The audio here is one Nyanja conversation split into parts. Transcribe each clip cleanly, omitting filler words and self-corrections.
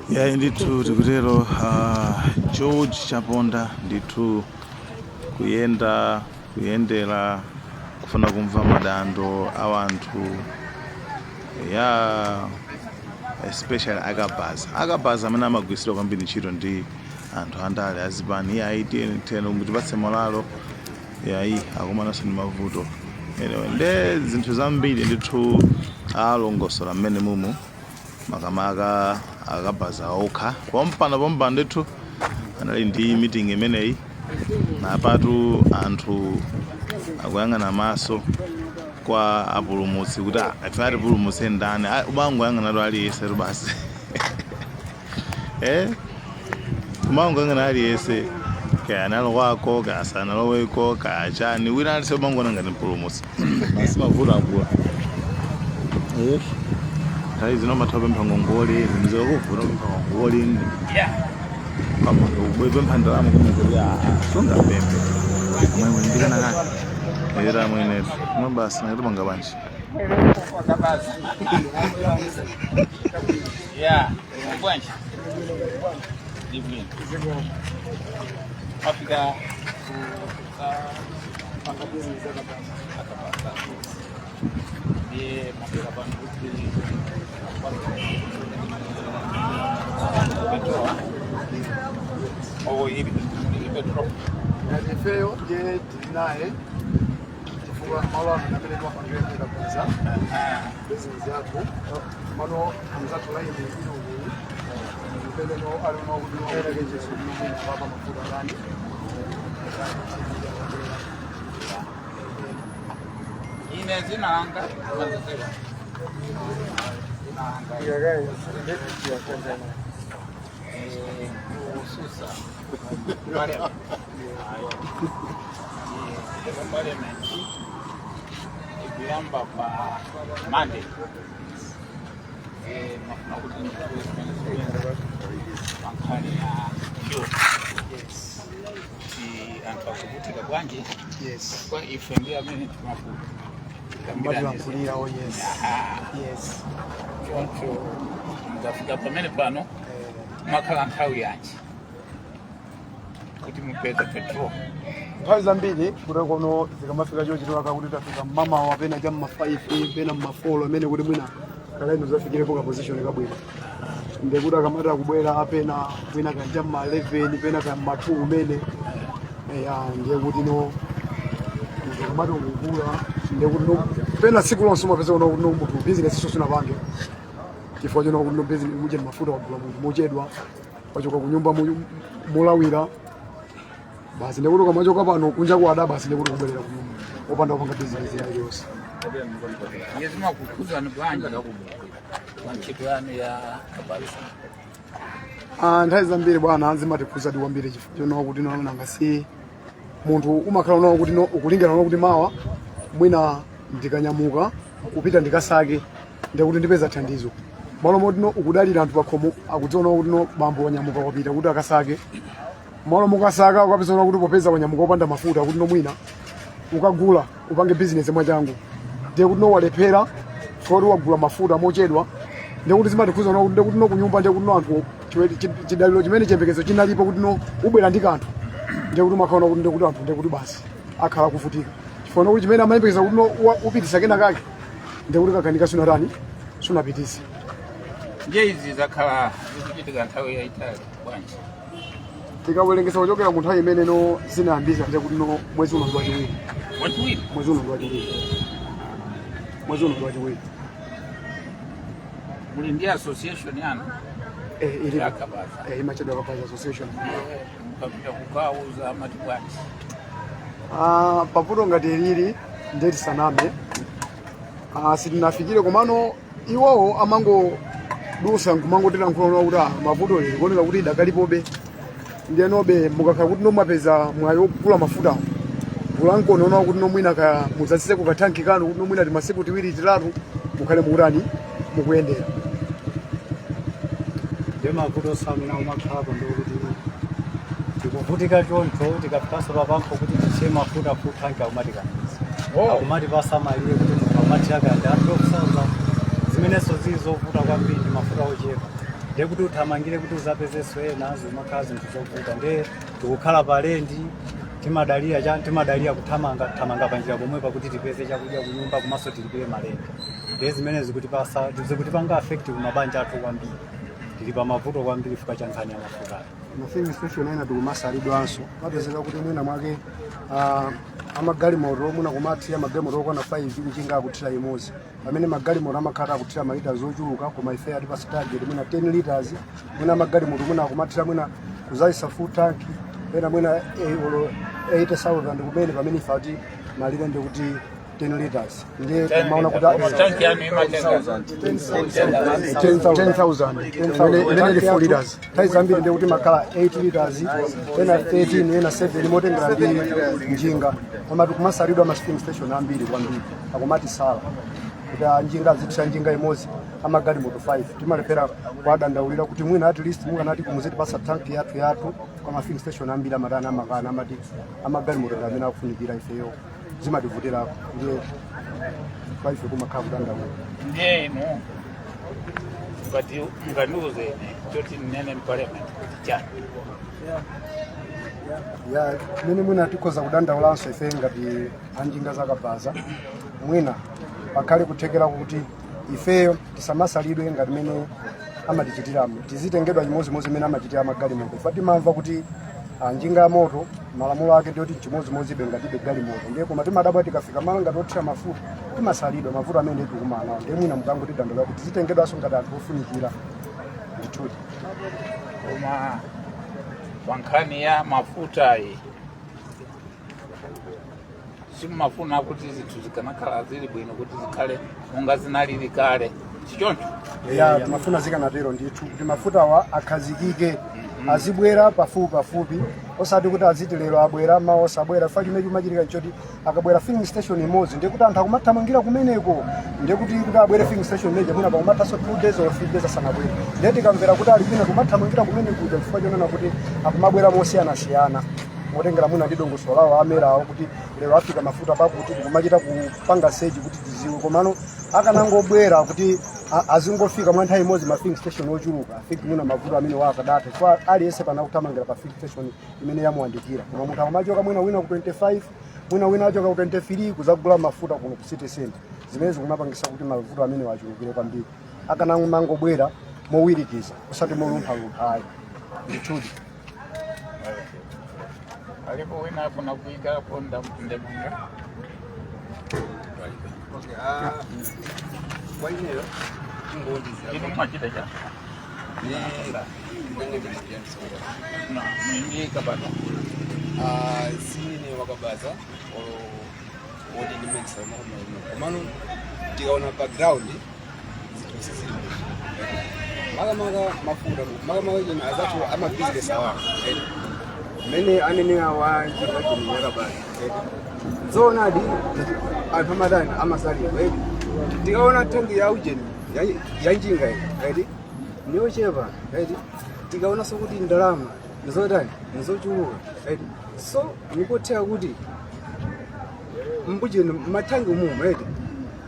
Yayi ndithu, tikutero George Chaponda ndithu kuyenda, kuyendera, kufuna kumva madando a anthu ya, especially akabaza, akabaza amene amagwiritsidwa kwambiri ntchito ndi anthu andale azipani. Iyayi, tiyeni tiyeni mutipatse morale. Yayi, akumananso ndi mavuto. Anyway, nde zinthu zambiri ndithu alongosola mmene mumu, makamaka akabaza okha. Pompano pompano ndithu anali ndi meeting imeneyi. Napatu anthu akuyang'ana maso kwa apulumutsi kuti, "Ah, ife atipulumutse ndani?" Ah, umangoyang'anatu aliyense tu basi, eh, umangoyang'ana aliyense, kaya analowako, kaya sanaloweko, kaya chani, wina aliyense umangoona ngati mpulumutsi basi. Mavuto akula, eh, nthawi zino amatha kupempha ngongole, zinthu zikakuvuta kupempha ngongole, kupempha ndalama, koma kuti sungapemphe mwemwe ndikanakake era mwenetu mwe basi nakatipanga bwanji? Wakabaza. Yeah, bwanji. Ndibwino. Afika ku akabaza. Ndiye mafika pano kuti petrol. Oh, ili petrol. Ngati ifeyo ndiye tili naye, chifukwa malo ano amene timapangira kabaza business yathu mano anzathu laini inokuyi ipeneno ali uno kuti ayerekejeso papa mafuta kani. Ine zina langa maziziwa. Zina langa kususa parliament. Parliament ikuyamba pa Monday. Mafuna kuti ndidziwe zimene zikuyenda pa nkhani ya fuel. Kuti anthu akuvutika bwanji? Kwa ife ndi amene timafuta. Matilankhulira, oh yes. Choncho mukafika pamene pano, makhala nthawi yanji kuti mupeze petrol? Nthawi zambiri kuti kono zikamafika chochitowaka kuti tafika mmamawa, pena cha mma 5, pena mma 4, amene kuti mwina kalaino zafikirepo ka position kabwino, ndekuti akamati akubwera apena mwina kanja mma 11, pena ka mma 2 umene eya, ndiye kuti no munthu akamati ukugula, ndiye kuti no pena tsiku lonse umapeza kuno kuti no munthu business iso sunapange, chifukwa chona kuti no business muje mafuta wagula munthu mochedwa, wachoka kunyumba molawira basi, ndekuti ukamachoka pano kunja kwada basi, ndekuti kubwerera kunyumba opanda kupanga business iliyonse. Iye zimakukhuzani bwanji pa ntchito yanu ya kabaza? Ah, nthawi zambiri bwana zimatikhuzadi kwambiri, chifukwa chonawo kuti no nanga si munthu umakhala unawo kuti no ukulingira unawo kuti mawa mwina ndikanyamuka kupita ndikasake, ndekuti ndipeza thandizo, malo moti no ukudalira anthu pakhomo akudziona kuti no bambo wanyamuka wapita kuti akasake, malo mukasaka ukapeza unawo kuti popeza wanyamuka opanda mafuta kuti no mwina ukagula upange business mwachangu, ndiye kuti no walephera chifukwa kuti wagula mafuta mochedwa. Ndiye kuti zimatikhuza no, ndiye kuti no kunyumba, ndiye kuti no anthu chidaliro chimene chiyembekezo chinalipo kuti no ubwera ndi kanthu, ndiye kuti umakhala kuti ndiye kuti anthu ndiye kuti basi akhala kuvutika, chifukwa kuti chimene amayembekeza kuti no upitisa kena kake, ndiye kuti kakanika, sunatani, sunapitise. Ndiye izi zakhala zikuchitika nthawi yayitali bwanji? Tikawerengesa kuchokera mu nthawi imene no zinayambisa, ndiye kuti no mwezi uno ndi wachiwiri. Wachiwiri? Mwezi uno ndi wachiwiri, mwezi uno ndi wachiwiri. Muli ndi association yanu? Eh, ilipo. Yakabaza? Eh, imachedwa Kabaza Association. Mukapita kukauza amati bwanji? Ah, pavuto ngati ilili ndiye tisaname, ah, sitinafikire, komano iwowo amangodusa nkumangotilankhula kuti, ah, mavuto lili kuoneka kuti idakalipobe. Ndiyenobe mukakhala kuti nomapeza mwayi wogula mafutawo, gula mkono unawo kuti nomwina ka mudzaziseko kathanki kanu kuti nomwina timasiku tiwiri titatu mukhale mukutani, mukuyendera. Ndi mavuto amene umakhalapo ndikuti tikuvutika choncho, tikafikanso papampo kuti tithire mafuta full tank, akumatikaniza. Oh. Akumatipasa malire kuti munthu amathira kaya ndi 12,000, zimenenso zili zovuta kwambiri, ndi mafuta ochepa. Ndiye kuti uthamangire kuti uzapezenso ena, zimakhala zinthu zovuta. Ndiye tikukhala pa lendi, timadalira cha timadalira kuthamanga thamanga panjira pomwe pakuti tipeze chakudya kunyumba komanso tilipire malendi. Ndiye zimene zikutipasa, zikutipanga affect kumabanja athu kwambiri. Tili pa mavuto kwambiri chifukwa cha nkhani ya mafutayo. Ma filling station ena tikumasalidwanso. Papezeka kuti mwina mwake amagalimoto mwina kumathira magalimoto okwana 5, njinga akuthira imodzi, pamene magalimoto amakhala akuthira malita zochuluka, koma ife atipasa target mwina 10 liters. Mwina magalimoto mwina akumathira mwina kuzayisa full tank, pena mwina olo 80,000 kumene, pamene ife ati malire ndi kuti 10 liters. Ndiye timaona kuti Tanki yanu imatenga 10,000 imene ili 4 liters. Nthawi zambiri ndiye kuti makhala 8 liters, ena 13, ena 7, motengera ndi njinga. Koma tikumasalidwa ma filling station ambiri kwambiri, akumatisala kuti njinga azithira njinga imodzi, amagalimoto 5. Timalephera kuwadandaulira kuti mwina at least mukanati kumuzitipasa tanki yathu yathu. Kwa ma filling station ambiri amatana, amakana, amati amagalimoto ndi amene akufunikira. Ifeyo zimativutirako, ndiye kwa ife kumakhala kudandaula. Ndiye inu ngati mungandiuze ine choti ndinene m'parliament kuti chani? Ya, mene mwina tikhoza kudandaulanso ife ngati anjinga zakabaza, mwina pakhale kuthekera kuti ifeyo tisamasalidwe ngati mene amatichitiramo, tizitengedwa chimodzimodzi mene amachitira magalimoto. Ife timamva kuti njinga ya moto malamulo ake ndiyoti chimodzimodzibe ngatibe galimoto. Ndiye koma timadabwa tikafika malo ngati othira mafuta timasalidwa. Mavuto amene tikumana nawo, ndiye mwina mukangotidandaula kuti tizitengedwanso ngati anthu ofunikira ndithudi. Koma pa nkhani ya mafutayi, simumafuna kuti zinthu zikanakhala zili bwino, kuti zikhale monga zinalili kale, sichoncho? Ya, timafuna zikanatero ndithu, kuti mafutawa akhazikike, azibwera pafupi pafupi, osati kuti aziti lero abwera, mawa osabwera. Fa chimene chimachitika nchoti akabwera filling station imodzi, ndiye kuti anthu akumathamangira kumeneko. Ndiye kuti abwere filling station imeneyi, mwina pakumathanso 2 days or 3 days asanabwere. Ndiye tikamvera kuti ali kwina, kumathamangira kumene kuja, chifukwa chonena kuti akumabwera mosiyanasiyana, motengera mwina ndi dongosolo lawo amerawo, kuti lero afika mafuta pakuti, tikumachita kupanga search kuti tiziwe. Komano akanangobwera kuti azingofika mwa nthawi imodzi ma filling station ochuluka, I think mwina mavuto amene wakadata, chifukwa aliyense pana kuthamangira pa filling station imene yamuwandikira. Koma munthu akumachoka mwina wina ku 25, mwina wina achoka ku 23 kuzagula mafuta kuno ku city center, zimene zikumapangisa kuti mavuto amene achulukire kwambiri. Akanangobwera mowirikiza, osati molumphalumpha ayi ndithudi. Alipo wina afuna kuyikapo ndemanga? Okay, kwa ineyo chingonjezera. Inu mumachita cha No, mwindika pano. Sinine wakabaza olo woti ndimekisa makomano, komano tikaona background zinthu sizili makamaka mafuta, makamaka chino azathu amabizinesi awa mmene anenera wa njinga chino yakabaza, zoonadi anthu amatani, amasalidwa eti. Tikaona tangi ya ujeni ya njinga iyi eti niyochepa eti. Tikaonanso kuti ndalama nizotani, nizochuluka eti. So nikotheka kuti mbujeni mathangi umumu eti,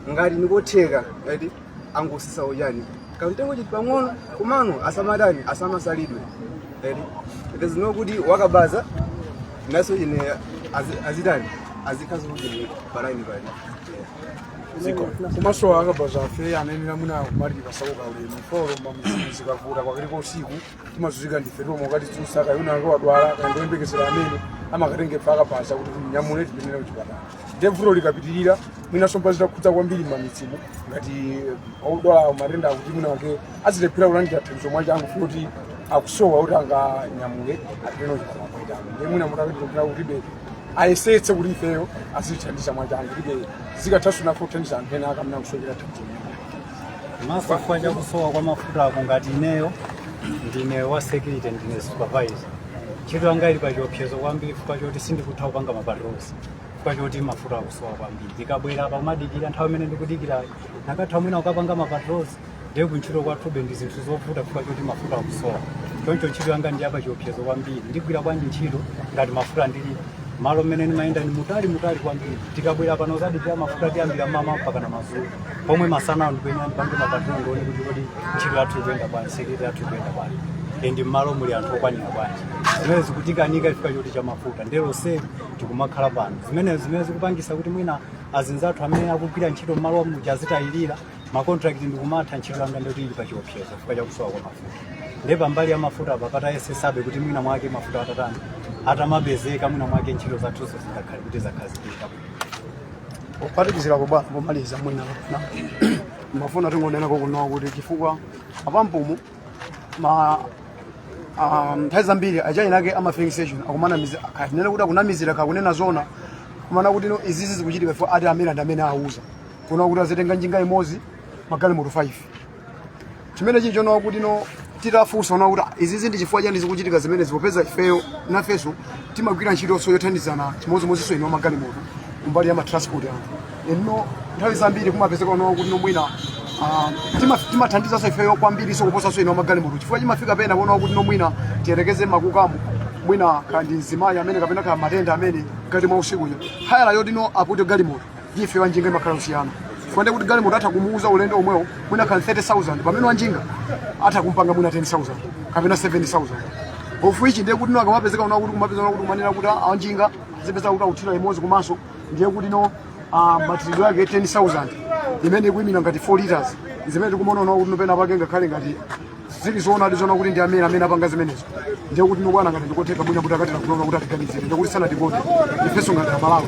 ngati nikotheka eti, angosisa ujani kamtengo chiti pang'ono, komano asamatani, asamasalidwe eti. There's no kuti wakabaza naso ine azitani, azikhazi kuti palaini pali. Ziko. Komanso akabaza afe anenera mwina kumati pasauka ulemu folomba mzimu zikavuta kwakaliko usiku timazunzika ndife tomwe. Ukatidzusa kayuna ake wadwala, kandoyembekezera amene amakatenge pfa akabaza kuti tinyamule tipitire kuchipatala. Ndiye vuto likapitirira, mwinanso mpazitakhudza kwambiri m'mamidzimu, ngati odwala matenda akuti mwina wake azilephera kulandira thandizo mwachangu kuti akusowa kuti anganyamule apite kuchipatala mwachangu. Ndiye mwina mutakatipempera kutibe ayesetse kuti ifeyo azithandiza mwachangu, tibe zikathaso nafe kuthandiza anthu ena akamene akusowekera thandizo. Komanso chifukwa chakusowa kwa mafuta ako, ngati ineyo ndine wa security, ndine supervisor, ntchito yanga ili pa chiopsezo kwambiri chifukwa choti sindikutha kupanga ma patrols chifukwa choti mafuta akusowa kwambiri. Tikabwera apa kumadikira, nthawi imene ndikudikira nakatha mwina kukapanga ma patrols. Ndiye kuntchito kwathube ndi zinthu zovuta chifukwa choti mafuta akusowa. Choncho ntchito yanga ndi yapa chiopsezo kwambiri. Ndigwira bwanji ntchito ngati mafuta ndili? Malo mmene ndimayenda ni mutali mutali kwambiri. Tikabwera pano zadikira mafuta tiyambira mama mpaka na madzulo, pomwe masana ndikuyenera ndipange mapatrol, ndione kuti kodi ntchito yathu ikuyenda bwanji, security yathu ikuyenda bwanji, and mmalo muli anthu okwanira bwanji. Zimene zikutikanika chifukwa choti cha mafuta, ndero se tikumakhala pano, zimene zikupangisa kuti mwina azinzathu amene akugwira ntchito mmalo muja azitayirira macontract, ndikumatha ntchito yanga ndoti ili pa chiopsezo chifukwa chakusowa kwa mafuta. Ndiye pambali ya mafuta apa patayesesabe kuti mwina mwake mafuta atatani, atamapezeka, mwina mwake ntchito zathuzo zingakhale kuti zakhazikika. Kuphatikizira bwana, pomaliza mwina na mafuna tingonenako kunowa kuti chifukwa apampumu ma nthawi zambiri achainake ama filling station akumanamiza, atinene kuti akunamizira kakunena zona, kumana kuti no izizi zikuchitika chifukwa ati amene ndi amene auza kuna kuti azitenga njinga imodzi magalimoto 5, chimene chili chonowa kuti no titafunsa ona kuti izizi ndi chifukwa chani zikuchitika zimene zipopeza ifeyo nafenso timagwira ntchitonso yothandizana chimodzimodzinso ino magalimoto kumbali ya matransport anthu ino. Nthawi zambiri kumapezeka onowa kuti no mwina timathandizanso ifeyo kwambiriso kuposanso ino magalimoto, chifukwa chimafika pena kuonawa kuti no mwina tiyerekeze makukamu mwina kandi mzimayi amene kapena ka matenda amene ngati mwa usikuyo hayala yoti no apute galimoto ndi ife wanjinga imakhala kusiyana, kwande kuti galimoto atha kumuuza ulendo omwewo mwina khali 30,000, pamene wanjinga atha kumpanga mwina 10,000 kapena 7,000, of which ndiye kuti no akamapezeka una kuti kumapezeka kuti kumanena kuti anjinga azipeza kuti akuthira imodzi, komanso ndiye kuti no mathiridwe ake 10,000 imene ikuyimira ngati 4 liters, zimene tikumaona una kuti nopena pake ngakhale ngati zili zoona zoona kuti ndi amene apanga zimenezo, ndiye kuti nobwana ngati ndikotheka mwina kuti akatira kunoka kuti atiganizire, ndiye kuti sanatikonde ifenso ngati Amalawi,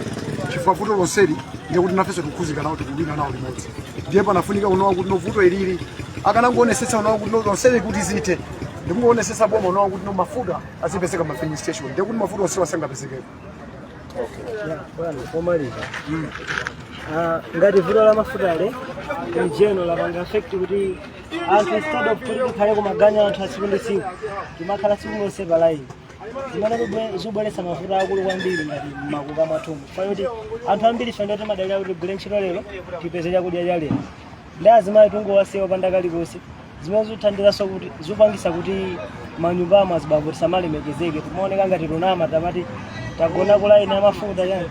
chifukwa vuto lonseli ndiye kuti nafenso tikukhuzika nawo, tikulira nawo limodzi. Ndiye panafunika kunowa kuti novuto ilili akanangoonetsetsa unowa kuti lonseli kuti zithe, ndikungoonetsetsa boma unowa kuti no mafuta azipezeka ma filling station, ndiye kuti mafuta onsewa sangapezekeko. Bwana, pomaliza, ngati vuto la mafutale in general lapanga affect kuti anthu instead of kuti tikhale kumaganya anthu atsiku ndi tsiku, timakhala tsiku lonse pa line, zimene zikubweretsa mavuto akulu kwambiri ngati mmakuka mwathumu, chifukwa choti anthu ambiri ife ndiye timadalira kuti tigwire ntchito lero tipeze chakudya cha lero, ndi azimayi tungowasiya opanda kalikonse, zimene zikuthandizanso kuti zikupangisa kuti manyumbamo azibambo tisamalemekezeke, timaoneka ngati tunama tamati tagona ku line ya mafuta chani.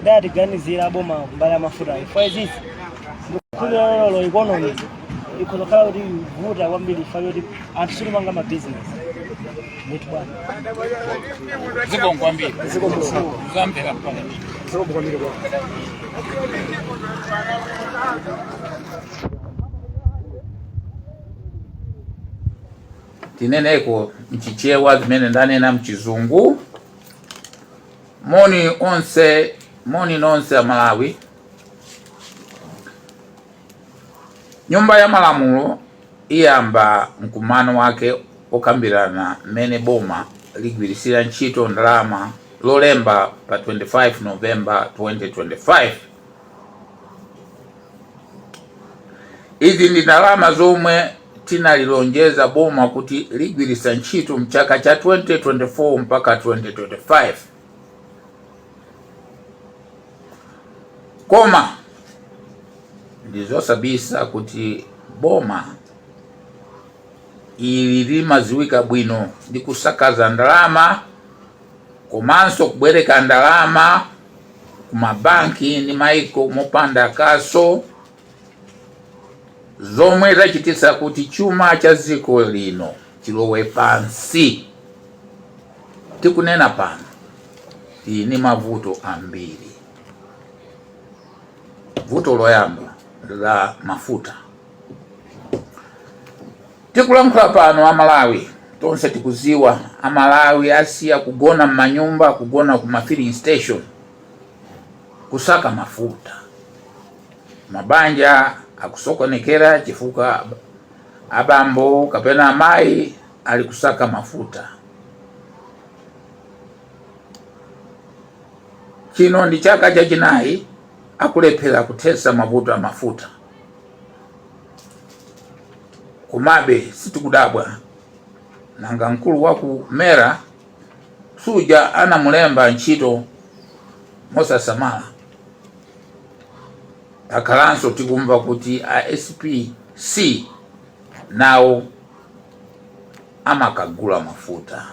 Ndatiganizira aboma mbali ya mafuta, chifukwa izizi ndikukhulupirira lero economy ikuzokhala kuti ivuta kwambiri, chifukwa choti anthu sitimanga ma business ndithu bwana. Zikomo kwambiri, zamvera mpaka. Zikomo kwambiri bwana. Tineneko mchichewa zimene ndanena mchizungu. Moni onse, moni nonse Amalawi. Nyumba ya Malamulo iyamba mkumano wake okambirana mmene boma ligwiritsira ntchito ndalama Lolemba pa 25 November 2025. Izi ndi ndalama zomwe tinalilonjeza boma kuti ligwiritsa ntchito mchaka cha 2024 mpaka 2025. Koma ndizosabisa kuti boma ili limadziwika bwino ndi kusakaza ndalama komanso kubwereka ndalama kumabanki ndi maiko mopanda kaso, zomwe zachititsa kuti chuma cha dziko lino chilowe pansi. Tikunena pano tili ndi mavuto ambiri. Vuto loyamba la mafuta. Tikulankhula pano Amalawi tonse tikuziwa, Amalawi asiya kugona m'manyumba, kugona ku ma filling station kusaka mafuta. Mabanja akusokonekera chifukwa abambo kapena amayi ali kusaka mafuta. Chino ndi chaka chachinayi akulephera kuthetsa mavuto a mafuta. Komabe sitikudabwa, nanga mkulu wa ku MERA suja anamulemba ntchito mosasamala? Takhalanso tikumva kuti a SPC nawo amakagula mafuta.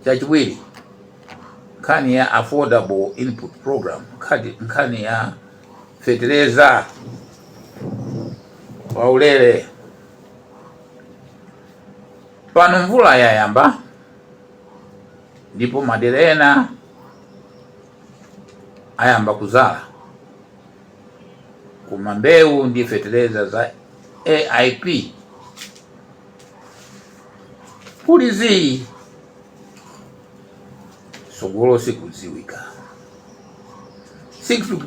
Chachiwiri, nkhani ya Affordable Input Program, nkhani ya fetereza waulere. Pano mvula yayamba ndipo madera ena ayamba kuzala, koma mbewu ndi fetereza za AIP kuli zii, tsogolo sikudziwika.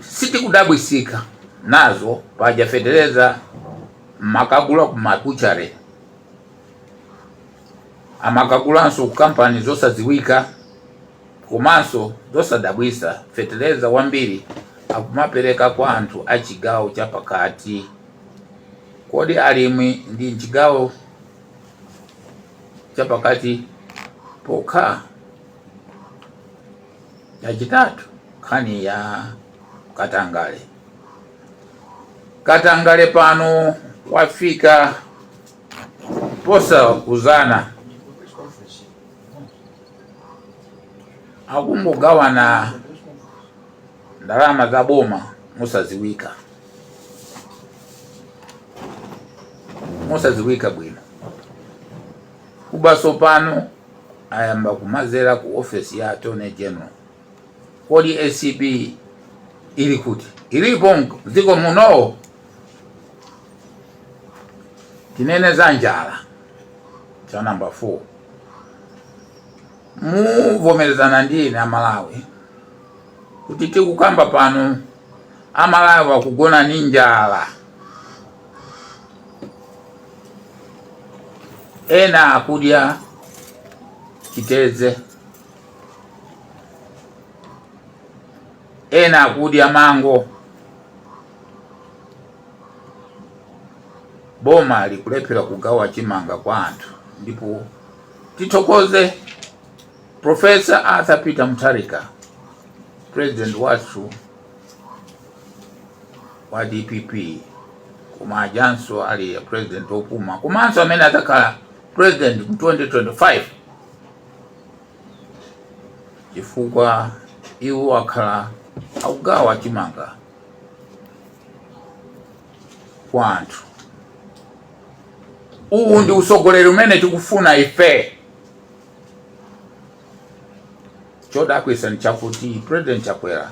Sitikudabwisika nazo, paja fetereza amakagula ku mabuchare, amakagulanso ku kampani zosadziwika. Komanso zosadabwisa, fetereza wambiri akumapereka kwa anthu a chigawo cha pakati. Kodi alimi ndi mchigawo cha pakati pokha? Chachitatu, nkhani ya katangale. Katangale pano wafika posauzana, akungogawana ndalama za boma mosadziwika bwino. Kuba sopano ayamba kumazera ku ofesi ya Attorney General. Kodi ACB ili kuti? Ilipo mdziko muno? Tinene za njala cha namba 4. Muvomerezana ndi ine Amalawi kuti tikukamba pano Amalawi akugona ndi njala, ena akudya chitedze, ena akudya mango. Boma likulephera kugawa chimanga kwa anthu, ndipo tithokoze Professor Arthur Peter Mutharika, president wathu wa DPP, koma ajanso ali president opuma, komanso amene adzakhala president mu 2025, chifukwa iwo akhala akugawa chimanga kwa anthu. Uwu ndi usogoleri umene tikufuna ife. Chodabwitsa ndi chakuti President Chakwera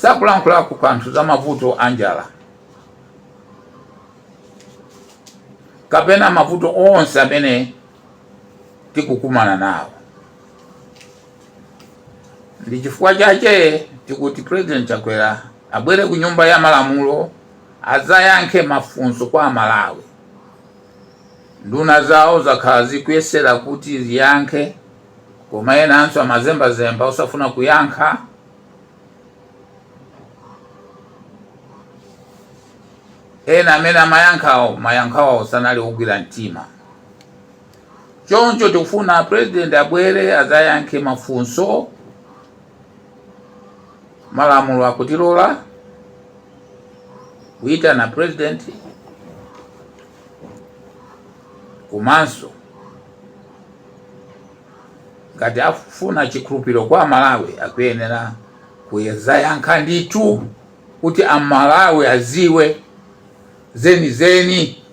sakulankhulapo kanthu za mavuto a njala kapena mavuto onse amene tikukumana nawo. Ndi chifukwa chache tikuti President Chakwera abwere ku Nyumba ya Malamulo adzayankhe mafunso kwa Amalawi. Nduna zawo zakhala zikuyesera kuti ziyankhe, koma enanso amazembazemba osafuna kuyankha. Ena amene amayankhawo, mayankho awo sanali ogwira mtima. Choncho tikufuna president abwere adzayankhe mafunso. Malamulo akutilola kuyitana president, komanso ngati afuna chikhulupiriro kwa Amalawi akuyenera kuzayankha ndithu kuti Amalawi aziwe zenizeni,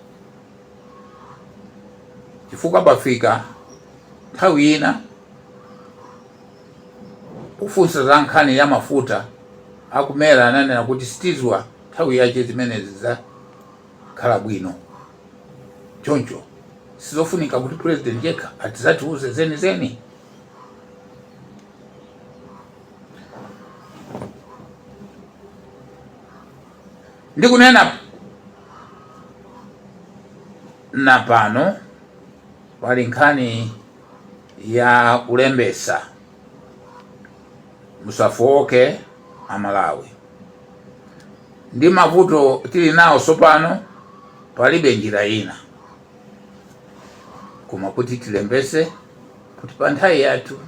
chifukwa pafika nthawi ina kufunsa za nkhani ya mafuta a ku MERA ananena kuti sitiziwa nthawi yache zimenezi zakhala bwino. Choncho sizofunika kuti president yekha atizatiuze zenizeni. Ndikunena na pano pali nkhani ya kulembesa. Musafowoke Amalawi, ndi mavuto tili nawo sopano palibe njira ina koma kuti tilembese kuti pa nthawi yathu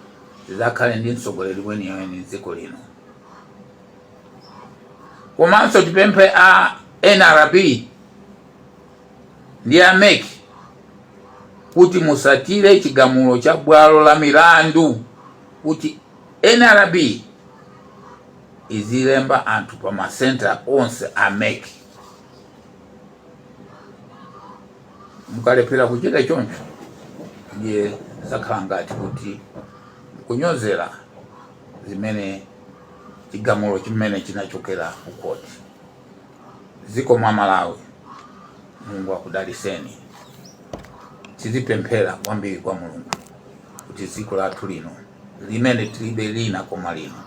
tizakhale ndi mtsogoleri weniweni dziko lino. Komanso tipemphe a NRB ndi a MEC Kuti musatire chigamulo cha bwalo la milandu kuti NRB izilemba anthu pa masenta onse a MEC. Mukalephera kuchita choncho, ndiye zakhala ngati kuti mukunyozera zimene chigamulo chimene chinachokera ku khoti. Zikomo Amalawi, Mulungu akudaliseni. Tizipemphera kwambiri kwa Mulungu kuti dziko lathu lino limene tilibe lina koma lino,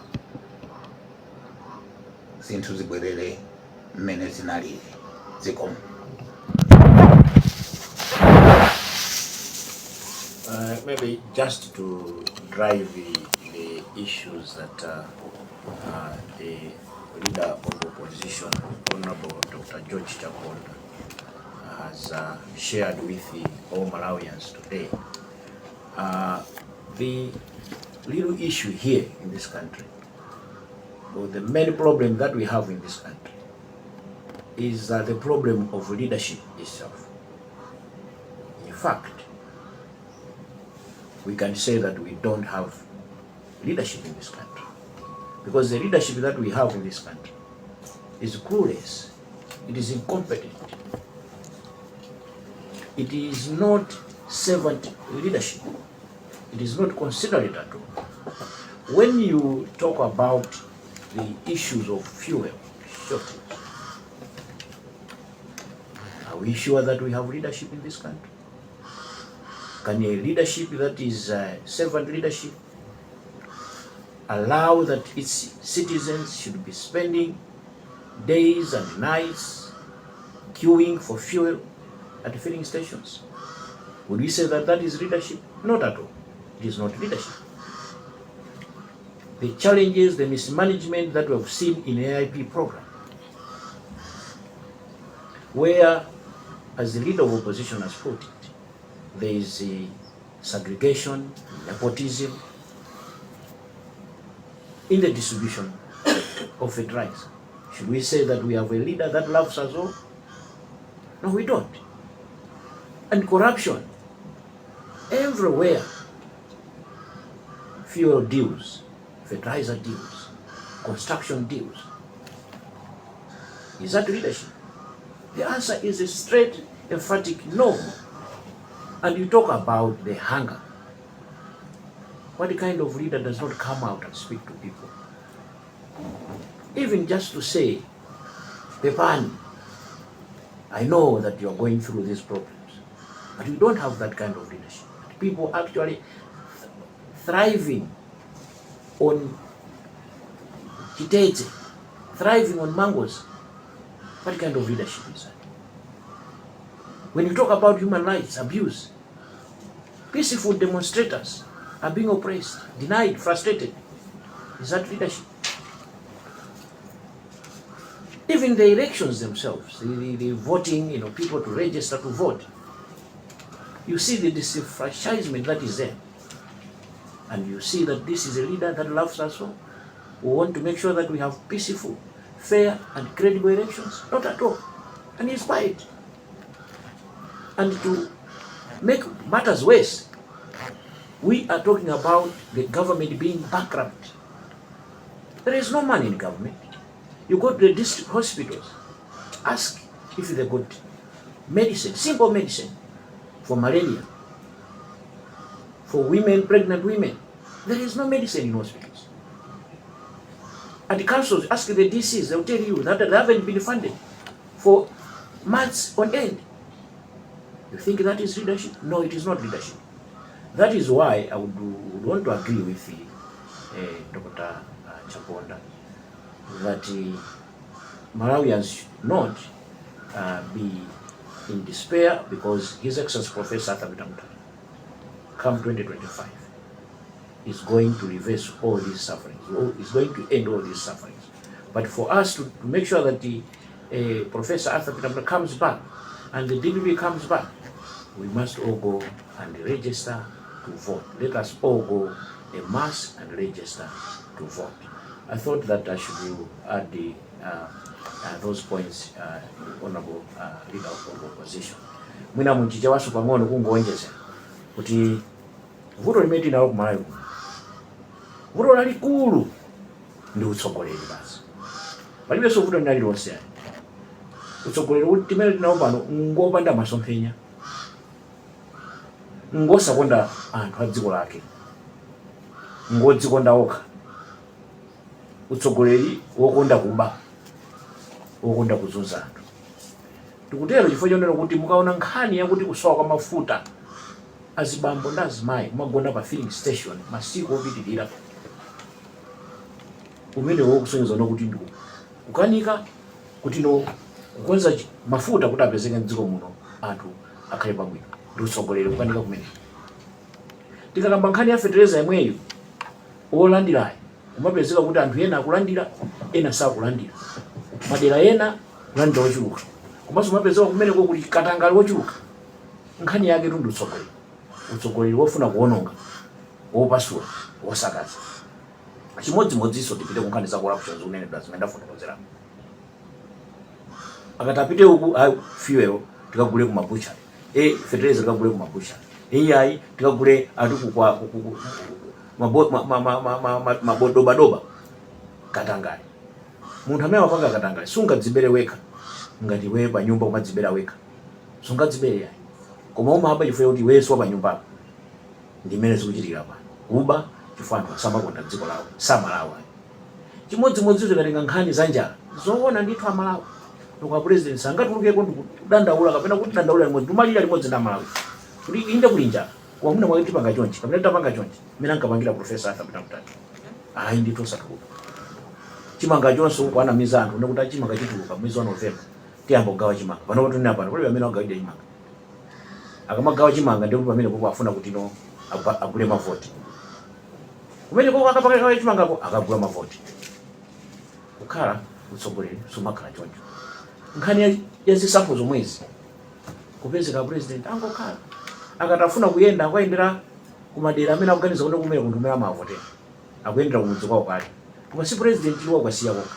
zinthu zibwerere mmene zinalili. Zikomo. Maybe just to drive the issues that the leader of opposition, Honorable Dr. George Chaponda, has shared with the all Malawians today. The little issue here in this country, or the main problem that we have in this country, is the problem of leadership itself. In fact, we can say that we don't have leadership in this country, because the leadership that we have in this country is clueless, it is incompetent, it is not servant leadership, it is not considerate at all. When you talk about the issues of fuel shortage, are we sure that we have leadership in this country? Can a leadership that is servant leadership allow that its citizens should be spending days and nights queuing for fuel at filling stations? Would we say that that is leadership? Not at all. It is not leadership. The challenges, the mismanagement that we have seen in AIP program, where, as the leader of opposition has put it, there is a segregation, nepotism in the distribution of fertilizer. Should we say that we have a leader that loves us all? No, we don't. And corruption everywhere. Fuel deals, fertilizer deals, construction deals. Is that leadership? The answer is a straight, emphatic no. And you talk about the hunger. What kind of leader does not come out and speak to people? Even just to say, Pepani, I know that you are going through these problems, but we don't have that kind of leadership. People actually thriving on chitedze, thriving on mangoes. What kind of leadership is that? When you talk about human rights abuse, peaceful demonstrators are being oppressed, denied, frustrated. Is that leadership? Even the elections themselves, the voting, people to register to vote. You see the disenfranchisement that is there. And you see that this is a leader that loves us all. We want to make sure that we have peaceful, fair, and credible elections. Not at all. And he's quiet. And to make matters worse, we are talking about the government being bankrupt. There is no money in government. You go to the district hospitals, ask if they got medicine, simple medicine for malaria, for women, pregnant women. There is no medicine in hospitals. At the councils, ask the DCs, they'll tell you that they haven't been funded for months on end. You think that is leadership? No, it is not leadership. That is why I would want to agree with Dr. Chaponda that Malawians should not be in despair because His Excellency Professor Arthur Peter Mutharika, come 2025, is going to reverse all these sufferings, is going to end all these sufferings. But for us to make sure that the Professor Arthur Peter Mutharika comes back and the DPP comes back, we must all go and register to vote. Let us all go en masse and register to vote. I thought that I should add those points, Honorable Leader of Opposition. Mwina m'Chichewanso pang'ono kungoonjezera. Kuti vuto limene tinalo ku Malawi kuno, vuto lalikulu ndi utsogoleri basi, palibenso vuto lina lililonse ayi. Utsogoleri kuti timene tinawo pano ngopanda masomphenya, ngosakonda anthu a dziko lake, ngodzikonda okha, utsogoleri wokonda kuba, wokonda kuzunza anthu. Tikutero chifukwa chonena kuti mukaona nkhani yakuti kusowa kwa mafuta, azibambo ndi azimayi kumagona pa filling station masiku opitirira, umenewo kusonyeza kuti ndi kukanika kuti no kukonza mafuta kuti apezeke mdziko muno, anthu akhale pabwino, ndi utsogoleri kukanika kumene. Tikakamba nkhani ya fetereza yemweyo, olandirayo kumapezeka kuti anthu ena akulandira, ena sakulandira, madera ena kulandira ochuluka, komanso kumapezeka kumeneko kuli katangale wochuluka. Nkhani yake tu ndi utsogoleri, utsogoleri wofuna kuwononga, wopasula, wosakaza. Chimodzimodzinso tipite ku nkhani za corruption zikunenedwa zimene ndafotokozera. Akati apite uku, ayi, fuel tikagule ku mabuchari, e fertilizer tikagule ku mabuchari, e ayi tikagule ati ku kwa mabodobadoba. Katangale, munthu amene amapanga katangale sungadzibere wekha. Ngati iweyo pa nyumba umadzibera wekha, sungadzibere ayi, koma umaba chifukwa kuti iweyo wa pa nyumbapo. Ndi mmene zikuchitikira pano, kuba chifukwa anthu samakonda dziko lawo, samalawa. Chimodzimodzi tikatenga nkhani za njala, zoona ndithu Amalawi loko president sangatulukeko ndikudandaula kapena kuti dandaula limodzi, ndimalira limodzi ndi Amalawi kuti inde kuli njala, koma mwina mwake tipanga chonchi kapena tapanga chonchi, mmene ankapangira Professor Arthur Peter Mutharika. Ayi ndithu, osatuluka. Chimanga chonso kuanamiza anthu nekuti chimanga chituluka mwezi wa November, tiyamba kugawa chimanga. Pano patunena pano palibe amene wagawidwa chimanga. Akamagawa chimanga ndikuti pamene popo afuna kuti no agule mavoti kumene koko, akapaka chimangako akagula mavoti. Kukhala utsogoleri sumakhala choncho. Nkhani ya zisankho zomwezi, kupezeka president angokhala, akatafuna kuyenda akuyendera kumadera amene akuganiza kuti kumene kunthu kumene amavotera, akuyendera kumudzi kwawo kale, koma si president iwo akasiya kokha,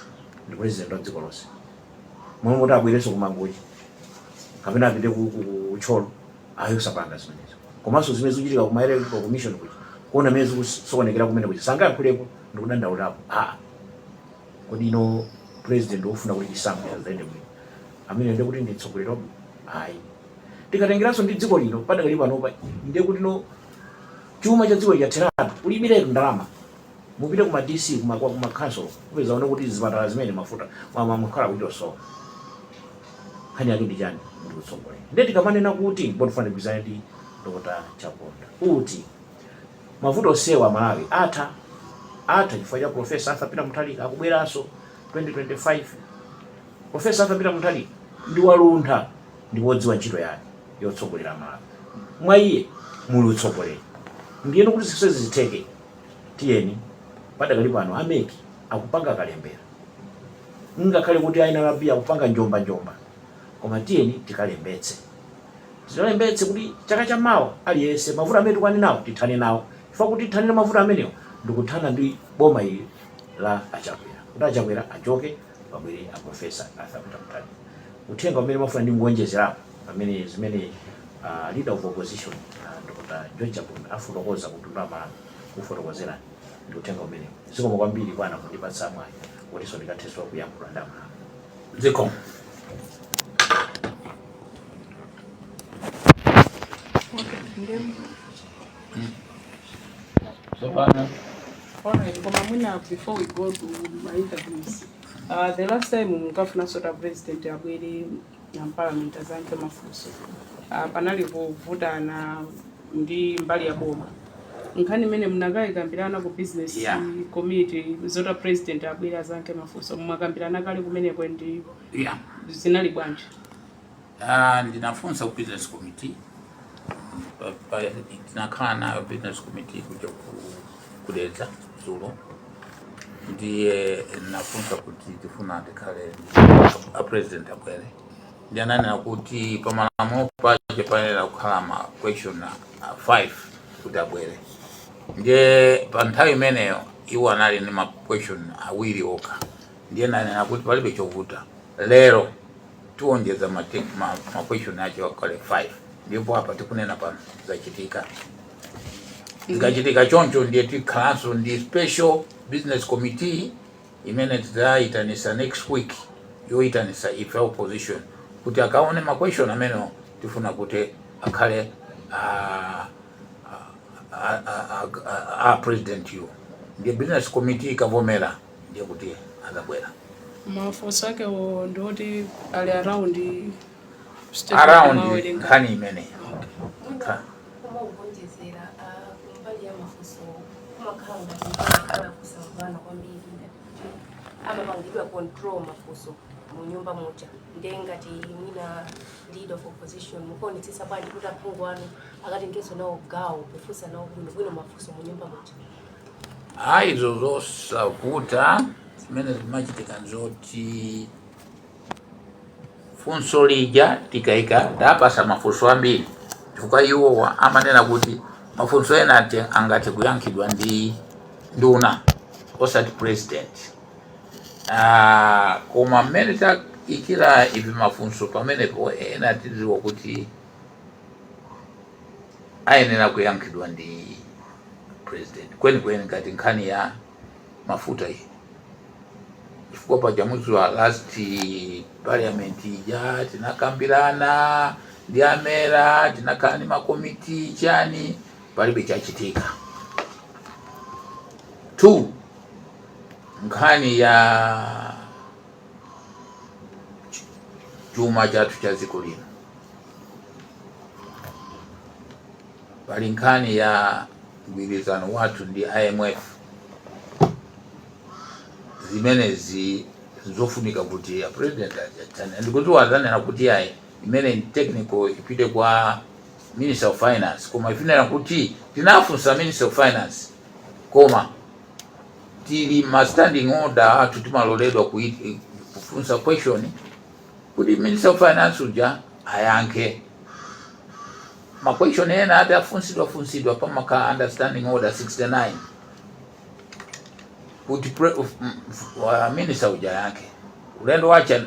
ndi president wa dziko lonse. Momwe kuti abwerenso kumangochi kapena apite ku Thyolo, ayo sapanga zimenezo. Komanso zimene zikuchitika ku Electoral Commission kuja, kuona mmene zikusokonekera kumene kuja, sangayankhulepo ndikudandaulapo. Aa, kodi ino president wofuna kuti chisankho chizayende bwino amene ndiye kuti ndi mtsogoleri wabwino? Ayi. Tikatengeranso ndi dziko lino padakali panopa, ndiye kuti no chuma cha dziko chatheratu, kulibiretu ndalama. Mupite kuma DC, kuma council, kupeza one kuti zipatala zimene mafuta mankhwala kuti osowa. Nkhani yake ndi chani? Ndi utsogoleri. Ndiye tikamanena kuti ndipo tifuna ndi Dr. Chaponda kuti mavuto onsewa Malawi atha, atha chifukwa cha Professor Arthur Peter Mutharika akubweranso 2025. Professor Arthur Peter Mutharika ndi waluntha, ndi wodziwa ntchito yake yotsogolera Malawi. Mwa iye muli utsogoleri. Ndiyeno kuti zonsezi zitheke, tiyeni padakali pano a MEC akupanga kalembera, ngakhale kuti NRB akupanga njombanjomba, koma tiyeni tikalembetse, tikalembetse kuti chaka chamawa aliyense mavuto amene tikwane nawo tithane nawo, chifukwa kuti tithane na mavuto amenewo ndikuthana ndi boma ili la Achakwera, kuti Achakwera achoke, pabwere a Professor Arthur Peter Mutharika. Uthenga umene mafuna ndingonjezerapo pamene zimene leader of opposition Dr. George Chaponda afotokoza kuti Malawi kufotokozerani ndi uthenga umenewu. Zikomo kwambiri bwana kundipatsa mwayi wotinso ndikathenso kuyankhula ndi Amalawi. Zikomo. Okay, ndiye Tsopano Alright, koma mwina before we go to my interviews, the last time munkafuna sota president abwere na parliament azayankhe mafunso, panali kuvutana ndi mbali ya boma. Nkhani imene munakayikambirana ku business committee zota president abwere azayankhe mafunso, mwakambirana kale kumeneko ndi zinali bwanji? Ndinafunsa ku business committee. Tinakhala nayo business committee kuja kudedza dzulo. Ndiye nafunsa kuti tifuna tikhale a president abwere, ndi ananena kuti pamalamulo paja payenera kukhala ma question 5 kuti abwere. Ndiye pa nthawi imeneyo iwo anali ndi ma question awiri okha. Ndiye nanena kuti palibe chovuta, lero tiwonjeza ma question acho akhale 5. Ndipo apa tikunena pano zachitika. Zikachitika choncho, ndiye tikhalanso ndi special business committee imene tidzayitanisa next week, yoyitanisa ife opposition kuti akaone ma question amene tifuna kuti akhale a president yo. Ndiye business committee ikavomera, ndiye kuti azabwera. Mafunso akewo ndioti ali around statement around mawerenga. Nkhani imene. Mwina koma kuonjezera kumbali ya mafunso, kumakhala ngati kumakhala kusamvana kwambiri, ngati kuti amapangidwa control mafunso mu nyumba muja. Ndiye ngati mwina leader of opposition, mukuonetsetsa bwanji kuti aphungu anu akatengenso nawo gawo kufunsa nawo bwinobwino mafunso mu nyumba muja? Ayi, izo zosavuta. Zimene zimachitika nzoti funso lija tikayika, tapasa mafunso ambiri, chifukwa iwowa amanena kuti mafunso ena ati angathe kuyankhidwa ndi nduna osati president. Koma mmene tayikira ivi mafunso pamenepo, ena tidziwa kuti ayenera kuyankhidwa ndi president kwenikweni, ngati nkhani ya mafuta iyi, chifukwa paja mudziwa last parliament ija tinakambirana ndi a MERA, tinakhala ndi makomiti chani, palibe chachitika. Two, nkhani ya chuma chathu cha dziko lino, pali nkhani ya mgwirizano wathu ndi IMF. Zimenezi zofunika kuti a president achane. Ndikudziwa azanena kuti ayi, imene technical, ipite kwa minister of finance. Koma ifinena kuti tinafunsa minister of finance, koma tili ma standing order athu, timaloledwa kufunsa question kuti minister of finance uja ayankhe ma question ena ati afunsidwa funsidwa pamakhala under standing order 69 kuti minister uja ayankhe. Ulendo wacha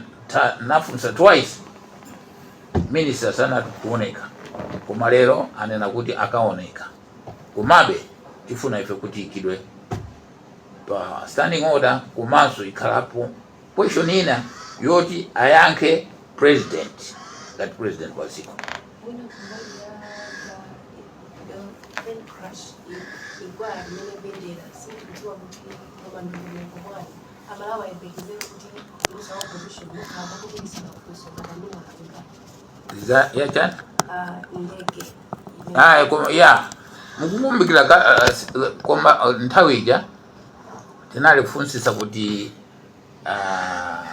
nafunsa twice, minister sanati kuoneka, koma lero anena kuti akaoneka. Komabe tifuna ife kuti ikidwe pa standing order, komanso ikhalapo question ina yoti ayankhe president ngati president wa dziko. Mwina kumbali ya plane crash inquiry imene ikuyendera, sindikudziwa kuti mumandondomeko mwanu Amalawi ayembekezere kuti lusa opposition mukhala mukupikisana mafunso ngati amene mwafika? Za yachani? Ndege. Ayi, koma ya mukukumbukira koma nthawi ija tinali kufunsisa kuti a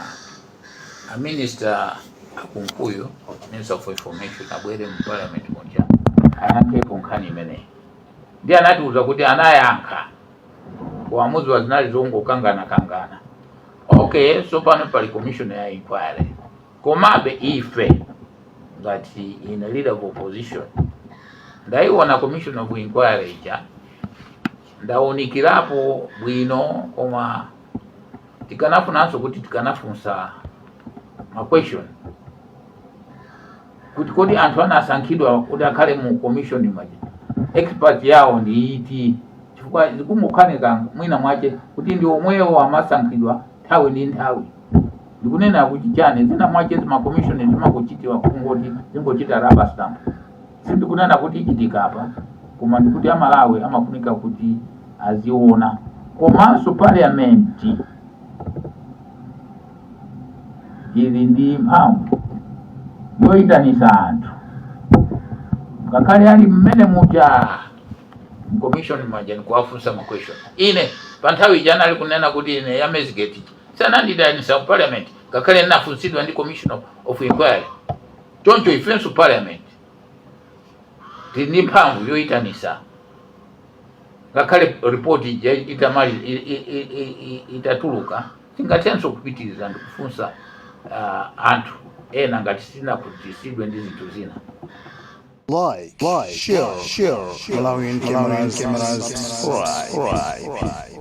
minister a Kunkuyu, minister of information, abwere mu parliament muja ayankhepo nkhani imeneyi. Ndi anatiuza kuti anayankha, uamuzi wa zinali zongokangana kangana. Okay, so pano pali commission ya inquiry. Komabe ife ngati ine leader of opposition, ndaiona commission of inquiry ija, ndaunikirapo bwino, koma tikanafunanso kuti tikanafunsa ma question kuti kodi anthu anasankhidwa kuti akhale mu commission maja, expert yawo ndi iti? Chifukwa zikungokhanika mwina mwache kuti ndi omwewo amasankhidwa nthawi ndi nthawi. Ndikunena kuti chani, zina mwache ma commission zimakuchitiwa kungoti zingochita rubber stamp. Sindikunena kuti ichitika apa, koma ndikuti Amalawi amafunika kuti aziona. Komanso parliament ili ndi mphamvu yoyitanisa anthu ngakhale ali mmene muja commission maja nikuwafunsa ma question. Ine pa nthawi ija anali kunena kuti ine ya Maizegate sanandiyitanisa ku parliament, ngakhale ndinafunsidwa ndi commission of inquiry. Choncho ifenso parliament tili ndi mphamvu yoyitanisa ngakhale report ija itamali itatuluka, tingathenso kupitiriza ndikufunsa anthu ena ngati sitinakhutitsidwe ndi zinthu zina. Like, share, Malawian cameras, subscribe.